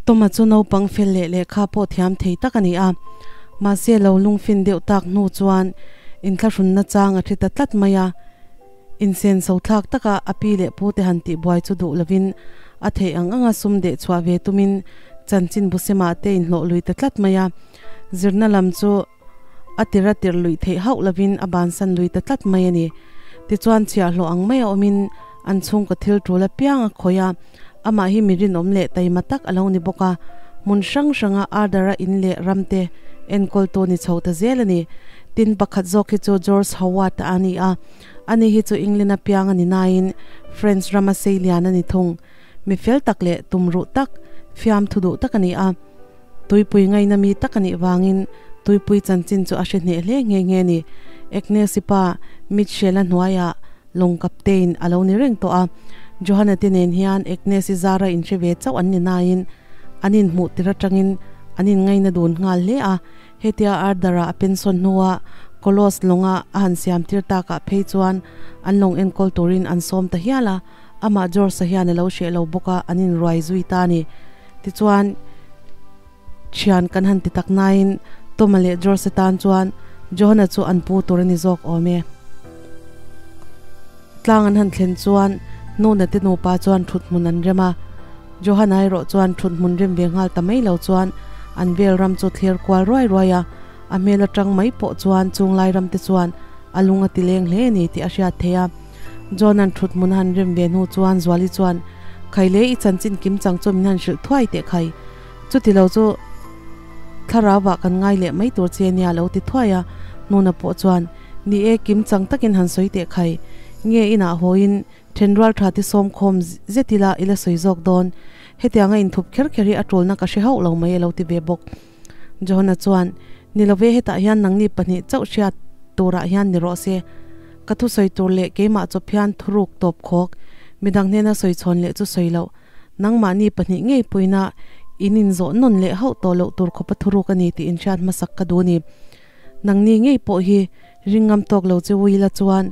Toma chu naupang fel leh lehkha pawh thiam thei tak a ni a, mahse lo lungfin deuh tak hnu chuan inthlahrunna chang a thi ta tlat mai a. Insenso thlak taka a pi leh pute han tihbuai chu duh lovin a theih ang anga sum deh chhuah ve tumin chanchin busema te inhlawh lui ta tlat mai a. Zirna lam chu a tir a tirh luih theih hauh lovin a bansan lui ta tlat mai a ni. Tichuan chhiahhlawh ang mai a awmin an chhungkaw thil tul apiang a khawih a, amah hi mi rinawm leh taima tak a lo ni bawk a, hmun hrang hranga Ardara in leh ramte enkawltu ni chho ta zel a ni. Tin, pakhat zawk hi chu George Howard a ni a, ani hi chu England a piang a ni nain French rama seilian a ni thung. Mi fel tak leh tumruh tak, fiamthu duh tak a ni a. Tuipui ngaina mi tak a nih vangin tuipui chanchin chu a hre hneh hle nghe nghe ni. Agnes-i pa Mitchell-a hnuaiah lawng captain a lo ni reng tawh a. Johanna te nen hian Agnes-i zara inhre ve chauh an ni nain an inhmuh tir atangin an inngaina dun nghal hle a. Hetia Ardara a pension hnua Kolos lawnga a han siam tir takah phei chuan an lawng enkawl turin an sawm ta hial a. Amah George-a hian a lo hreh lo bawk a, an inruai zui ta a ni. Tichuan, thian kan han ti tak nain Toma leh George-a tan chuan Johana chu an pu tur a ni zawk awm e. Tlang an han thlen chuan Nuna te nupa chuan thut hmun an rem a. Johana erawh chuan thut hmun rem ve nghal ta mai lo chuan an vel ram chu thlir kual ruai ruai a. A hmel atang mai pawh chuan chunglai ram te chuan a lung a ti leng hle a ni tih a hriat theih a. John-a'n thut hmun a han rem ve hnu chuan Zuali chuan, Khai le, i chanchin kim chang chu min han hrilh thuai teh khai. Chuti lo chu thlarau-ah kan ngai leh mai tur che nia lo ti thuai a. Nuna pawh chuan, Ni e, kim chang takin han sawi teh khai. Nge inah hawiin thenrual tha ti sawm khawm zet ila i la sawi zawk dawn. Hetianga inthup kher kher hi a tulna ka hre hauh lo mai a lo ti ve bawk. Johana chuan, Ni lo ve, hetah hian nangni pahnih chauh hriat turah hian ni rawh se. Ka thusawi tur leh keimah chawp hian thuruk tawp khawk, midang hnena sawi chhawn leh chu sawi loh. Nangmahni pahnih ngei puina in inzawh nawn leh hauh tawh loh tur khawpa thuruk a ni tih inhriat hmasak ka duh a ni. Nangni ngei pawh hi ringngam tawk lo che ui la chuan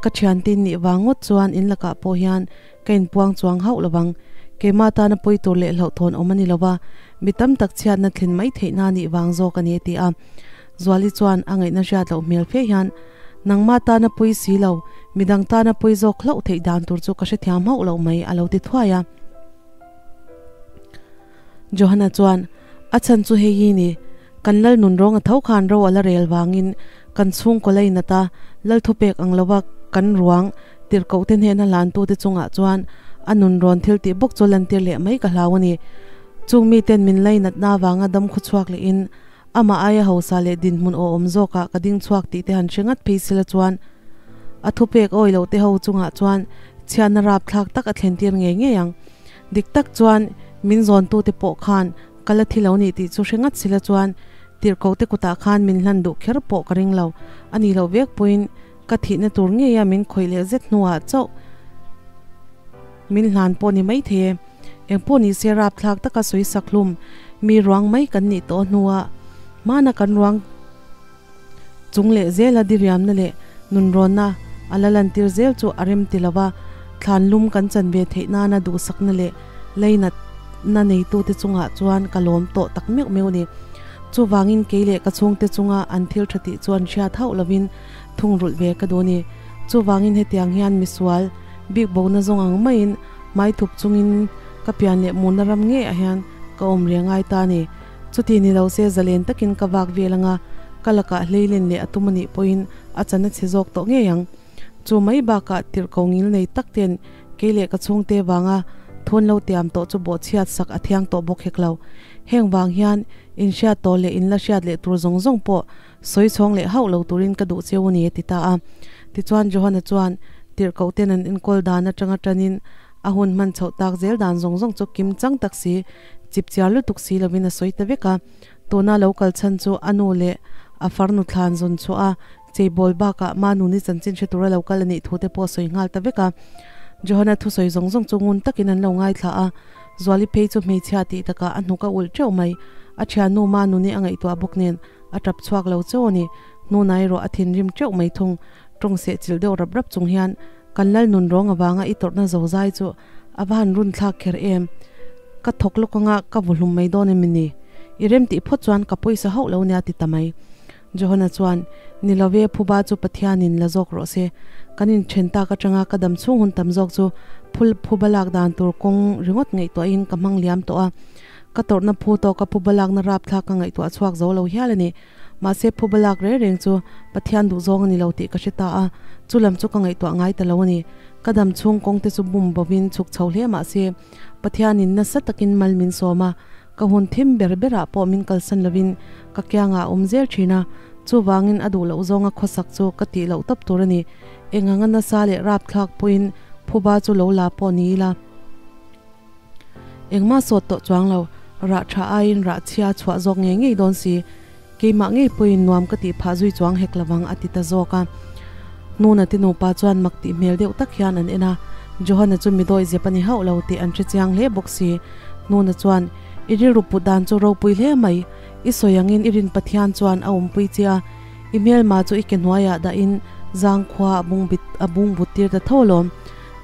ka thiante in nih vang ngawt chuan in lakah pawh hian ka inpuang chuang hauh lo vang. Keimah tana pawi tur leh hlauhthawn awm a ni lo va, mi tam tak chhiatna thlen mai theihna nih vang zawk a ni a ti a. Zuali chuan a ngaihna hriat loh hmel fe hian, Nangmah tana pawi si lo, midang tana pawi zawk hlauh theih dan tur chu ka hrethiam hauh loh mai a lo ti thuai a. Johana chuan, A chhan chu hei hi ni, kan lal nun rawng a tho khan ro a la rel vangin kan chhungkaw lainat a, lal thupek ang lova kan ruang tirhkohte hnena hlantute chungah chuan a nun rawn thil tih bawk chu lantir leh mai ka hlau a ni. Chung miten min lainatna avanga dam khawchhuak lehin amah aia hausa leh dinhmun awhawm zawkah ka ding chhuak tih te han hre ngat phei sila chuan a thupek awi loh te ho chungah chuan chhiatna rapthlak tak a thlentir ngei ngei ang. Dik tak chuan min zawntute pawh khan ka la thi lo nih tih chu hre ngat sila chuan tirhkohte kutah khan min hlan duh kher pawh ka ring lo. A nih loh vek pawhin ka thihna tur ngeia min khawih leh zet hnuah chauh min hlan pawh ni maithei e. Engpawh ni se rapthlak taka sawi sak hlum mi ruang mai kan nih tawh hnuah hmana kan ruang chung leh zela diriamna leh nunrawnna a la lantir zel chu a rem ti lova, thlan lum kan chan ve theih nana duhsakna leh leinatna neitute chungah chuan ka lawm tawh tak meuh meuh a ni. Chuvangin kei leh ka chhungte chunga an thil tha tih chu an hriat hauh lovin thungrulh ve ka duh a ni. Chuvangin hetiang hian misual bik bona zawng ang maiin hmai thup chungin ka pian leh murna ram ngeiah hian ka awm reng ngai ta a ni. Chuti ni lo se zalen takin ka vak vel anga, ka lakah hleilen leh a tum a nih pawhin a chan a chhe zawk tawh ngei ang. Chu mai bakah tirhko ngil nei tak ten kei leh ka chhungte vanga thun lo tiam tawh chu bawhchhiat sak a thiang tawh bawk hek lo. Heng vang hian inhriat tawh leh inla hriat leh tur zawng zawng pawh sawi chhawng leh hauh lo turin ka duh cheu a ni a ti ta a. Tichuan Johana chuan tirhkoh ten an enkawl dan atanga tanin a hun hman chhoh tak zel dan zawng zawng chu kim chang tak si Chipchiar lutuk si lovin a sawi ta vek a, tuna lo kal chhan chu a nu leh a farnu thlan zawn chhuah a, cheibawl bakah Manuni chanchin hre tura lo kal a nih thu te pawh a sawi nghal ta vek a. Johana thusawi zawng zawng chu ngun takin an lo ngaithla a, Zuali phei chu hmeichhia tih takah a hnuk a ulh teuh mai. A thiannu Manuni a ngaihtuah bawk nen a tap chhuak lo chauh a ni. Hnuna erawh a thinrim teuh mai thung. Tawng seh chilh deuh rap rap chung hian kan lal nun rawng avanga i tawrhna zo zai chu a va han run thlak kher em? Ka thawk lawk anga ka vu hlum mai dawn em ni? I rem tih phawt chuan ka pawisa hauh lo nia ti ta mai. Johana chuan, Ni lo ve, phuba chu Pathianin la zawk rawh se. Kan inthen tak atanga ka dam chhung hun tam zawk chu phul phuba lak dan tur kawng ringawt ngaihtuahin ka hmang liam tawh a. Ka tawrhna phu tawka phuba lakna rapthlak ka ngaihtuah chhuak zo lo hial a ni. Mahse phuba lak reng reng chu Pathian duh zawng a ni lo tih ka hre ta a, chu lam chu ka ngaihtuah ngai ta lo a ni. Ka dam chhung kawng te chu bum bovin chhuk chho hle mahse Pathianin nasa takin mal min sawm a, ka hun thim ber berah pawh min kalsan lovin ka kiangah a awm zel thin a, chuvangin a duh loh zawnga khawsak chu ka tih loh tawp tur a ni. Eng anga nasa leh rapthlak pawhin phuba chu lo la pawh ni ila. Engmah sawt tawh chuang lo, rah tha aiin rah chhia chhuah zawk ngei ngei dawn si. Keimah ngei pawhin nuam ka tih phah zui chuang hek lovang a ti ta zawk a. Hnuna te nupa chuan mak tih hmel deuh tak hian an en a, Johana chu mi dawi zep a ni hauh lo tih an hre chiang hle bawk si. Hnuna chuan, I rilru put dan chu ropui hle mai, i sawi angin i rin Pathian chuan a awmpui che a, i hmelma chu i ke hnuaiah dahin zangkhua a bung bit a bung but tir ta tho alawm.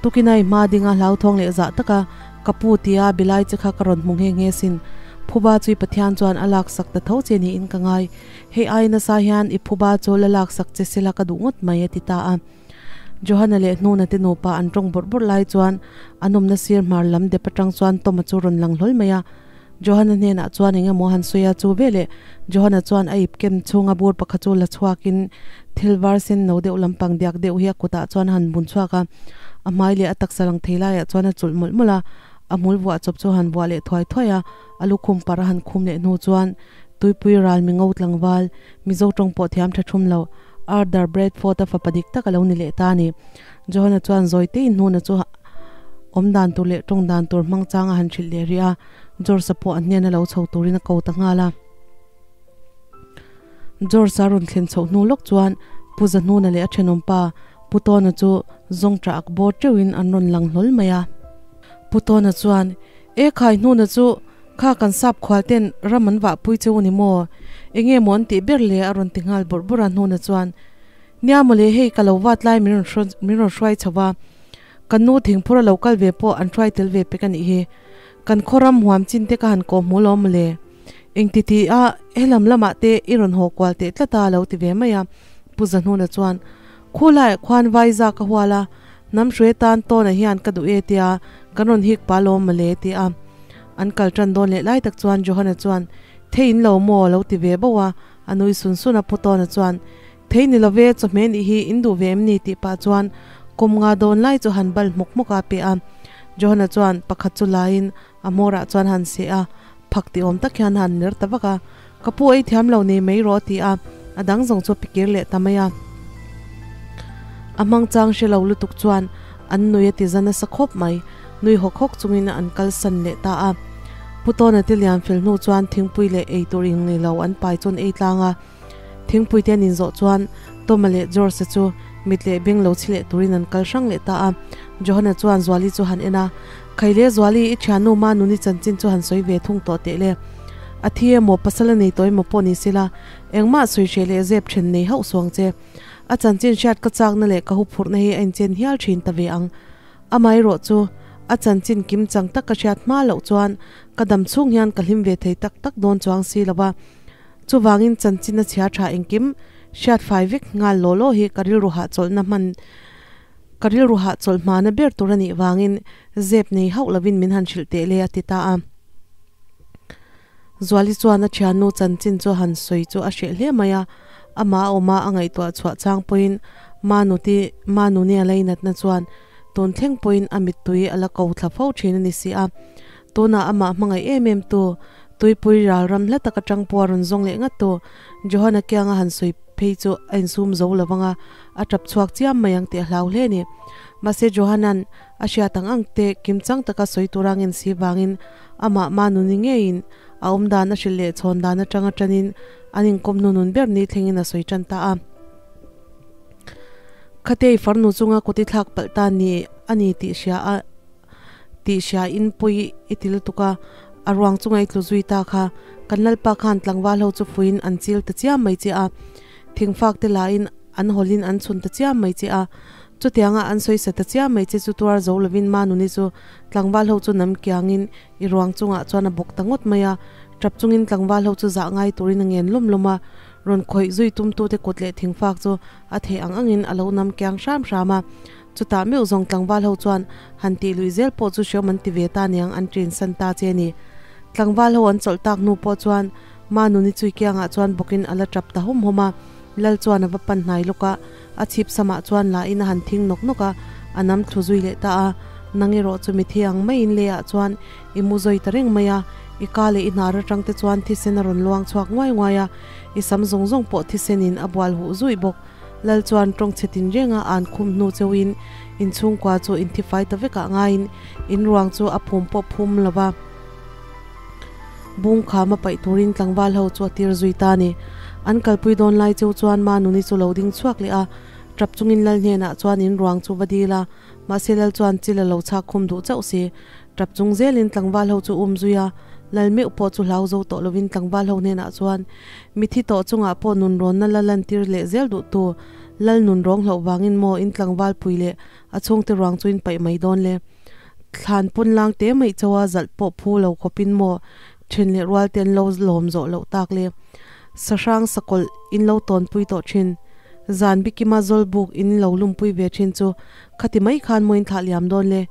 Tukinai hma dinga hlauthawng leh zah taka ka pu tia bilai che kha ka rawn hmu nghe nghe sin. Phuba chu i Pathian chuan a laksak ta tho che niin ka ngai. Hei ai nasa hian i phuba chu la laksak che sela ka duh ngawt mai a ti ta a. Johana leh Hnuna te nupa an tawng bawrh bawrh lai chuan a nawmna sir hmar lam dep atang chuan Toma chu rawn lang hlawl mai a. Johana hnenah chuan eng emaw han sawi a, chu veleh Johana chuan a ip kem chhunga bur pakhat chu la chhuakin thil var sen no deuh lampang diak deuh hi a kutah chuan a han bun chhuak a, a hmai leh a taksa lang thei laiah chuan a chulh mawlh mawlh a, a hmul vuah chawp chu a han vuah leh thuai thuai a, a lukhum parh a han khum leh hnu chuan tuipui ral mi ngo tlangval, Mizo tawng pawh thiam tha thum lo, Arthur Bradford-a fapa dik tak a lo ni leh ta a ni. Johana chuan zawi teiin hnuna chu awm dan tur leh tawng dan tur hmang chang a han hrilh leh rih a, George-a pawh a hnena lo chho turin a ko ta nghal a. George-a rawn thlen chhoh hnu lawk chuan Pu Zahnuna leh a thenawmpa Pu Tawna chu zawngṭah ak bawr teuhin an rawn lang hlawl mai a. Pu Tawna chuan, E khai hnuna chu Kha kan sap khual ten ram an vah pui cheu a ni maw? Enge maw an tih ber le? a rawn ti nghal bawrh bawrh a, hnuna chuan, Nia mawle hei ka lo vat lai min rawn min rawn hruai chho va, kan nu thingphur a lo kal ve pawh an hruai tel ve pek a nih hi. Kan khaw ram huam chin te ka han kawh hmu lawm mawle. Engti ti a helam lamah te i rawn haw kual teh tlat a a lo ti ve mai a, Pu Zahnuna chuan, Khu laiah khuan vai za ka hual a, hnam hruai tan tawnah hian ka duh e tia kan rawn hik pa lawm mawle ti a. An kal tan dawn leh lai tak chuan Johana chuan, Thei in lo maw? lo ti ve bauh a, a nui sun sun a. Pu Tawna chuan, Thei ni lo ve, chawhmeh nih hi in duh ve em ni? tih pah chuan kawm nga dawn lai chu han bal hmawk hmawk a pe a. Johana chuan pakhat chu laiin a hmawrah chuan han seh a, phak ti awm tak hian han ner ta vak a, Ka pu ei thiam lo nei mai rawh ti a, a dang zawng chu a pe kir leh ta mai a. A hmang chang hre lo lutuk chuan an nui a ti za nasa khawp mai, nui hawk hawk chungin an kalsan leh ta a. Pu Tawna te lian fel hnu chuan thingpui leh ei tur ing ni lo an pai chuan ei tlang a. Thingpui te an inzawh chuan Tawma leh George-a chu mit leh beng lo chhi leh turin an kal hrang leh ta a. Johana chuan Zuali chu han en a, Khaile Zuali, i thiannu Manuni chanchin chu han sawi ve thung tawh teh le. A thi emaw, pasal a nei tawh emaw pawh ni sela, engmah sawi hreh leh zep then nei hauh suang che. A chanchin hriat ka chakna leh ka huphurhna hi a inchen hial thin ta ve ang. Amaherawh chu, a chanchin kim chang tak ka hriat hma loh chuan ka dam chhung hian ka hlim ve thei tak tak dawn chuang si lo va. Chuvangin chanchin a chhia tha engkim hriat fai vek nghal law law hi ka rilru hahchawlhna hman ka rilru hahchawlh hmana ber tur a nih vangin zep nei hauh lovin min han hrilh teh le a ti ta a. Zuali chuan a thiannu chanchin chu han sawi chu a hreh hle mai a, amah a awm a a ngaihtuah chhuah chang pawhin Manuti Manuni a lainatna chuan tun thleng pawhin a mittui a la ko thla fo thin a ni si a. Tunah amah hmangaih em em tu, tuipui ral ram hla tak atang pawh a rawn zawng leh ngat tu Johana kianga han sawi phei chu a insum zo lo vang a, a tap chhuak chiam mai ang tih a hlau hle a ni. Mahse Johana'n a hriat ang ang te kimchang taka sawi tura ngen si vangin Amah Manuni ngeiin a awm dan a hrilh leh chhawn dan atanga tanin an inkawm hnunun ber ni thlengin a sawi tan ta a. Khatei farnu chunga kut i thlak palh ta ni a ni tih hria a tih hria in pawi i ti lutuk a, a ruang chunga i tlu zui ta kha kan Lalpa khan tlangval ho chu fuiin an chil ta chiam mai che a, thingfak te lahin an hawlin an chhun ta chiam mai che a. Chutianga an sawi sa ta chiam mai che chu tuar zo lovin Manuni chu tlangval ho chu nam kiangin i ruang chungah chuan a bawk ta ngawt mai a. Tap chungin tlangval ho chu zah ngai turin a ngen lawm lawm a, rawn khawih zui tumtute kut leh thingfak chu a theh ang angin a lo nam kiang hram hram a. Chutah meuh zawng tlangval ho chuan han tih luih zel pawh chu hriam an ti ve ta niang an ṭin san ta che ni. Tlangval ho an chawlh tak hnu pawh chuan Manuni chui kiangah chuan bawkin a la ṭap ta hawm hawm a, Lal chuan a va pan hnai lawk a, a chhip samah chuan la in a han thing nawk nawk a, a nam thlu zui leh ta a. Nang erawh chu mithi ang maiin leiah chuan i mu zawi ta reng mai a, i ka leh i hnar atang te chuan thisen a rawn luang chhuak nguai nguai a, i sam zawng zawng pawh thisen in a bual huh zuih bawk. Lal chuan tawng chhe tin renga an khum hnu cheuhin inchhungkua chu inthifai ta vekah ngaiin in ruang chu a phum pawh phum lo va. Bung kham a paih turin tlangval ho chu a tir zui ta a ni. An kalpui dawn lai cheu chuan Manuni chu lo ding chhuak leh a, tap chungin Lal hnenah chuan in ruang chu va dil a, mahse Lal chuan chil a lo chhak khum duh chauh si. Tap chung zelin tlangval ho chu um zui a, Lal meuh pawh chu hlau zo tawh lovin tlangval ho hnenah chuan mithi tawh chungah pawh nun rawnna la lantir leh zel duh tu Lal nun rawng hlauh vangin maw in tlangval pui leh a chhungte ruang chu in paih mai dawn le. Thlan pawn lang te mai chawa zalh pawh phu lo khawpin maw then leh rual te an lo lawm zawh loh tak le. Sahrang sakawlh in lo tawnpui tawh thin. Zan bikima zawlbuk in lo lumpui ve thin chu khati mai khan maw in thlah liam dawn le.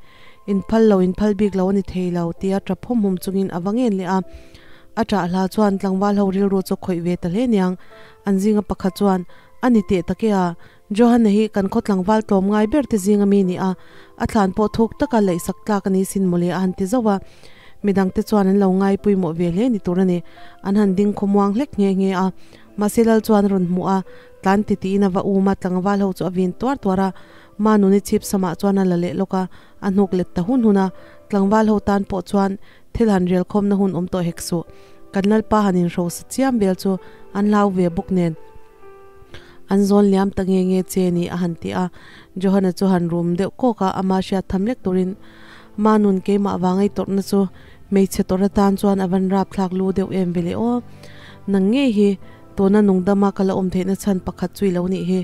In phal lo in phal bik lo a ni thei lo tia tap hawm hawm chungin a va ngen leh a. A ṭah hla chuan tlangval ho rilru chu khawih ve ta hle niang. An zinga pakhat chuan a ni teh tak e a. Johanna hi kan khaw tlangval tlawm ngai ber te zinga mi ni a, a thlan pawh thuk taka laihsak tlak a ni sin mawle a han ti zauh a. Midangte chuan an lo ngai pawimawh ve hle ni tur a ni. An han ding khawmuang hlek nghe nghe a. Mahse Lal chuan a rawn hmuh a, tlan ti tiin a va um a, tlangval ho chu a vin tuar tuar a. Manuni chhip samah chuan a la leh lawk a, a hnuk let ta hun hun a. Tlangval ho tan pawh chuan thil han rel khawmna hun awm tawh hek suh. Kan Lalpa han inhrosa chiam vel chu an hlau ve bawk nen. An zawn liam ta nge nge che ni a han ti a. Johana chu han rum deuh kawk a, ama hriat tham lek turin Manun keimah vangai tawrhna chu hmeichhe tawrh atan chuan a van rapthlak lu deuh em ve le aw. Nang ngei hi tuna nungdama ka la awm theihna chhan pakhat chu i lo nih hi.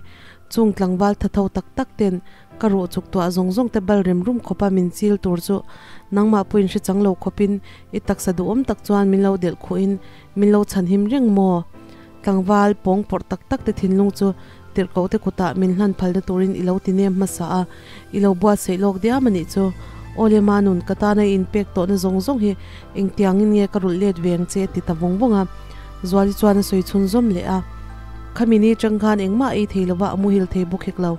Chung tlangval thatho tak tak ten ka ruh chuk tuah zawng zawng te bal rem rum khawpa min chil tur chu nangmah pawhin hre chang lo khawpin i taksa duhawm tak chuan min lo delh khuhin min lo chhanhim reng maw? Tlangval pawng pawrh tak tak te thinlung chu tirhkoh te kutah min hlan phalna turin i lo ti nem hmasa a, i lo buatsaih lawk diam a nih chu. Awle Manun, ka tana i inpek tawhna zawng zawng hi engtiangin nge ka rulh let ve ang che a ti ta vawng vawng a. Zuali chuan a sawi chhunzawm leh a. Khami ni chang khan engmah ei thei lova a muhil thei bawk hek lo.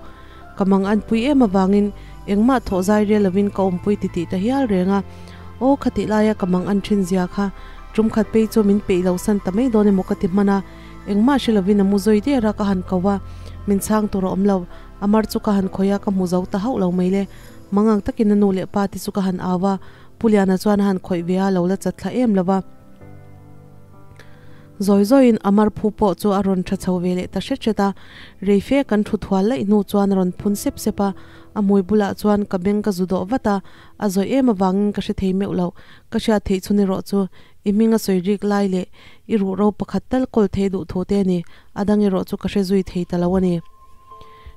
Ka mang an pui em avangin engmah thawh zai rial lovin ka awmpui ti tih ta hial reng a. Aw khatih laia ka mang an thin zia kha tum khat pei chu min peih lo san ta mai dawn emaw ka ti hman a, engmah hre lovin a mu zawi der a ka han ko a, min chhang tur a awm lo. A mar chu ka han khawih a, ka hmu zo ta hauh lo mai le. Mang ang takin a nu leh pa te chu ka han au a, Pu Liana chuan a han khawih ve a, lo la chat thla em lo va. Zawi zawiin a mar phu pawh chu a rawn tha chho ve leh ta hret hret a, reife kan thu thual laih hnu chuan a rawn phun sep sep a, a hmui bulah chuan ka beng ka zu dawh vat a, a zawi em avangin ka hre thei meuh lo, ka hriat theih chhun erawh chu i hming a sawi rik lai leh i ruhro pakhat tal kawl thei duh thu te a ni, a dang erawh chu ka hre zui thei ta lo a ni.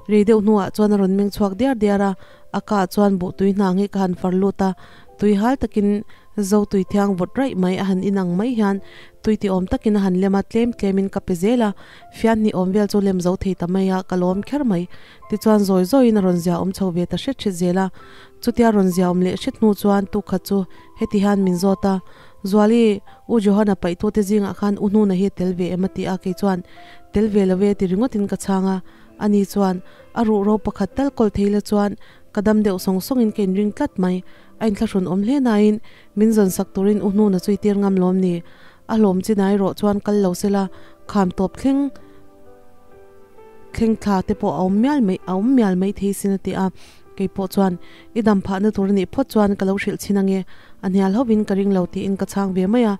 Rei deuh hnuah chuan a rawn meng chhuak diar diar a, a kah chuan buh tui hnang hi ka han far lut a, tui hal takin Zo tui thiang vawt raih mai a han inang mai hian tui ti awm takin a han lem a, tlem tlemin ka pe zel a, fian hnih awm vel chu lem zo thei ta mai a, ka lawm kher mai. Tichuan zawi zawiin a rawn zia awm chho ve ta hret hret zel a, chutia rawn zia awm leh hret hnu chuan tukhat chu heti hian min zawt a, Zuali, U Johana paihtute zingah khan U Hnuna hi tel ve em a ti a, kei chuan tel ve lo e ti ringawtin ka chhang a, ani chuan a ruhro pakhat tal kawl thei la chuan ka dam deuh sawng sawngin ka inring tlat mai. A inthlahrun awm hle nain min zawn sak turin u hnuna chu i tir ngam lawm ni? A hlawm chi nai rawh chuan kal lo sela, kham tawp thleng thleng thla te pawh a awm mial mai a awm mial mai thei sin a ti a. Kei pawh chuan i dam phahna tur a nih phawt chuan ka lo hrilh chhin ange, a hnial hovin ka ring lo tiin ka chhang ve mai a.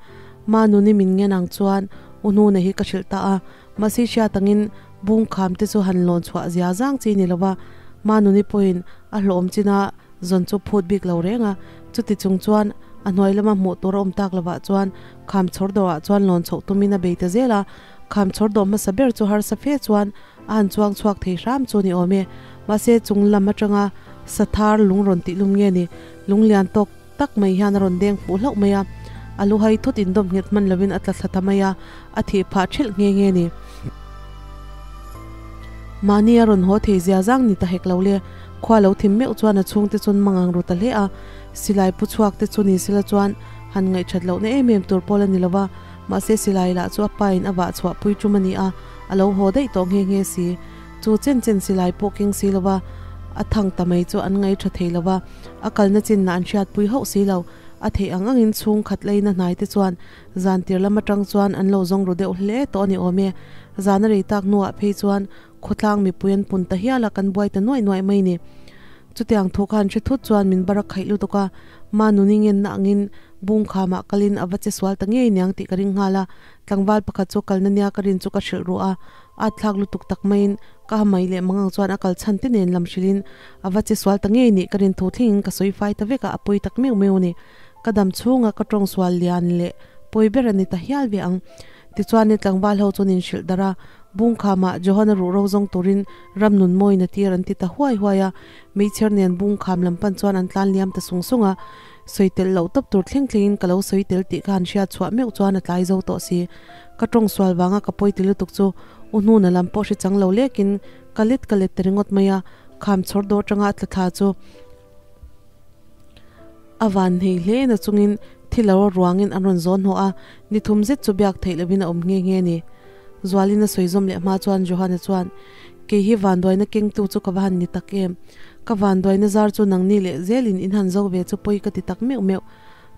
Ma nuni min ngen ang chuan u hnuna hi ka hrilh ta a, mahse hriat angin bung kham te chu han lawn chhuah zia zang chi ni lova, ma nuni pawhin a hlawm china Zawn chu phut bik lo reng a, chuti chung chuan a hnuai lama hmuh tur a awm tak lovah chuan kham chhawr dawhah chuan lawn chhoh tumin a bei ta zel a, kham chhawr dawh hmasa ber chu harsa fe chuan a han chuang chhuak thei hram chu ni awm e. Mahse chung lam atanga sathar lung rawn tih lum nge ni, lung lian tawk tak mai hian a rawn deng fuh hlauh mai a, a lu hai thut indawm nghet hman lovin a tla thla ta mai a, a thih phah thelh nghe nghe ni. Mahni a rawn haw thei zia zang ni ta hek lo le, khua lo thim meuh chuan a chhungte chuan mangang ru ta hle a, silai pu chhuak te chu ni sela chuan han ngaihthat lohna em em tur pawl a ni lo va, mahse silai lah chu a pa in a vah chhuah pui tum a ni a, a lo haw daih tawh nghe nghe si. Chu chen chen silai pawh keng si lo va, a thang ta mai chu an ngaih tha thei lo va, a kalna chin lah an hriatpui hauh si lo. A theih ang angin chhung khat leina hnai te chuan zan tir lam atang chuan an lo zawng ru deuh hle tawh a ni awm e. Zan a rei tak hnuah phei chuan khawtlang mipui an pun ta hial a, kan buai ta nuaih nuaih mai ni. Chutiang thu khan hre thut chuan min bar a khaih lutuk a, ma nuni ngenna angin bung khamah kalin a va che sual ta ngei niang tih ka ring nghal a, tlangval pakhat chu kalna nia ka rin chu ka hrilh ruh a, A thlak lutuk tak maiin ka ha mai leh mangang chuan a kal chhan te nen lam hrilhin a va che sual ta ngei nih ka rin thu thlengin ka sawi fai ta vek a, a pawi tak meuh meuh a ni. Ka dam chhunga ka tawng sual lian leh pawi ber a ni ta hial ve ang. Tichuan ni tlangval ho chuan in hrilh darh a, Bungkhamah Johana ruh ro zawng turin ram nun mawiin a tir an ti ta huai huai a, meichher nen Bungkham lam pan chuan an tlan liam ta sung sung a, sawi tel loh tawp tur thleng thlengin ka lo sawi tel tih ka han hriat chhuah meuh chuan a tlai zo tawh si. Ka tawng sual vanga ka pawi ti lutuk chu u hnuna lam pawh hre chang lo lekin ka let ka let ta ringawt mai a, kham chhawr dawr tanga a tla thla chu a van hnei hle na chungin thi lo ruangin an rawn zawn hnawh a, ni thum zet chu biak theih lovin a awm nghe nghe a ni. Zualin a sawi zawm leh hma chuan Johana chuan, Kei hi vanduaina kengtu chu ka va han ni tak em? Ka vanduaina zar chu nangni leh zelin in han zo ve chu pawi ka ti tak meuh meuh.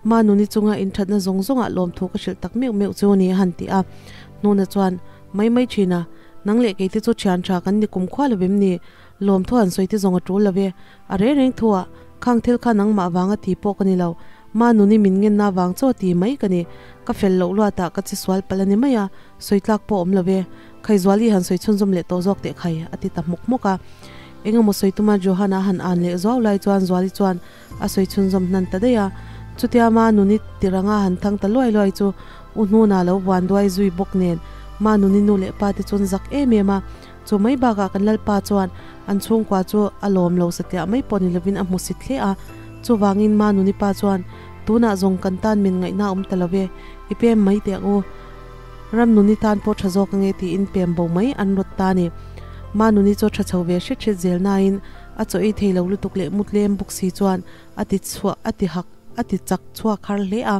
Manuni chunga inthatna zawng zawngah lawmthu ka hrilh tak meuh meuh chu ni a han ti a. Hnuna chuan, Mai mai thin a, nang leh keite chu thian tha kan ni kum khua lo vem ni? Lawmthu han sawi te zawng a tul lo ve. A reng reng thu ah, khang thil kha nangmah vanga ti pawh ka ni lo. Manuni min ngenna vang chaw ti mai ka ni. Ka fel loh luatah ka che sual palh a ni mai a, sawi tlak pawh awm lo ve. Khaizuali han sawi chhunzawm leh tawh zawk teh khai, a ti ta hmawk hmawk a. Engemaw sawi tuma Johan-a han an leh zuau lai chuan Zuali chuan, A sawi chhunzawm hnan ta daih a, chutia ma nuni tiranga han thang ta luai luai chu u hnuna lo vuan duai zui bawk nen ma nuni nu leh pa te chuan zak em em a, chu mai bakah kan lalpa chuan an chhungkua chu a lawm lo satliah mai pawh ni lovin a hmu sit hle a, chuvangin ma nuni pa chuan tunah zawng kan tan min ngaihna a awm ta lo ve, i pem mai teh ang u, ram nuni tan pawh tha zawk ange tiin pem bo mai an rawt ta a ni. Ma nuni chu a tha chho ve hret hret zel nain A chaw ei thei lo lutuk leh mut lem bawk si chuan a ti chhuah a ti hak a ti chak chhuak har hle a.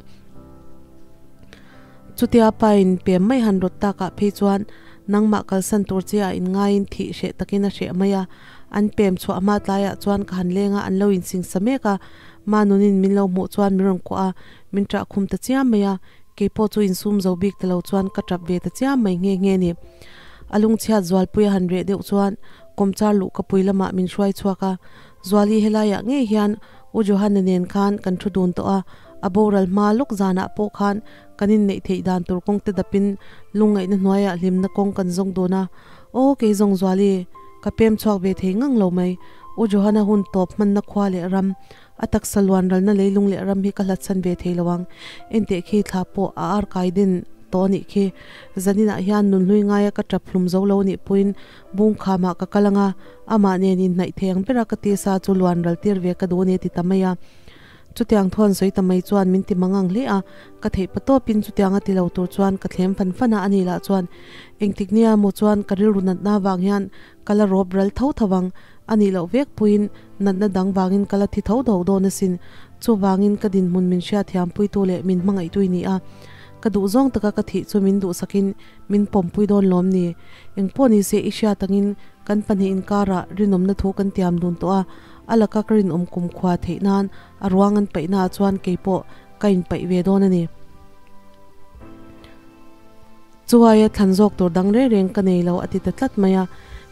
Chutia pain pem mai han rawt takah phei chuan nangmah kalsan tur che ah inngaiin thih hreh takin a hreh mai a. An pem chhuah hma tlaiah chuan ka han leng a, an lo insingsa mek a. Manunin min lo hmuh chuan min rawn kuah a, min ṭah khum ta chiam mai a. Keipawh chu insum zo bik ta lo chuan ka ṭap ve ta chiam mai nghe nghe ni. A lungchhiat zualpui a han reh deuh chuan Kawmchar luh ka pui lamah min hruai chhuak a, Zuali helaiah ngei hian U Johanna nen khan kan thu dun tawh a, a boral hma lawk zanah pawh khan kan inneih theih dan tur kawng te dapin lungngaihna hnuaiah hlimna kawng kan zawng dun a. Aw kei zawng Zuali, ka pem chhuak ve thei ngang lo mai, U Johanna hun tawp hmanna khua leh ram, a taksa luan ralna leilung leh ram hi ka hlatsan ve thei lo ang. Enteh khi thla pawh a ar kai din tawh a nih khi. Zaninah hian nunhlui ngaia ka tap hlum zo lo a nih pawhin Bungkhamah ka kal ang a, amah nen inhnaih thei ang bera ka tisa chu luan ral tir ve ka duh a ni a ti ta mai a. Chutiang thuan sawi ta mai chuan min ti mangang hle a, ka theih pa tawpin chutiang a ti lo tur chuan ka thlem fan fan a, ani lah chuan engtik nia maw chuan ka rilru natna vang hian ka la rawp ral tho tho ang, a nih loh vek puiin natna dang vangin ka la thi tho tho dawn asin, chuvangin ka dinhmun min hriatthiampuitu leh min hmangaihtu i ni a, ka duh zawng taka ka thih chu min duhsakin Min pawmpui dawn lawm ni? Engpawh ni se i hriat angin kan pahnih inkarah rinawmna thu kan tiam dun tawh a, a laka ka rinawm kumkhua theih nan a ruang an paihnaah chuan kei pawh ka inpaih ve dawn a ni. Chuaia thlan zawk tur dang reng reng ka nei lo a ti ta tlat mai a,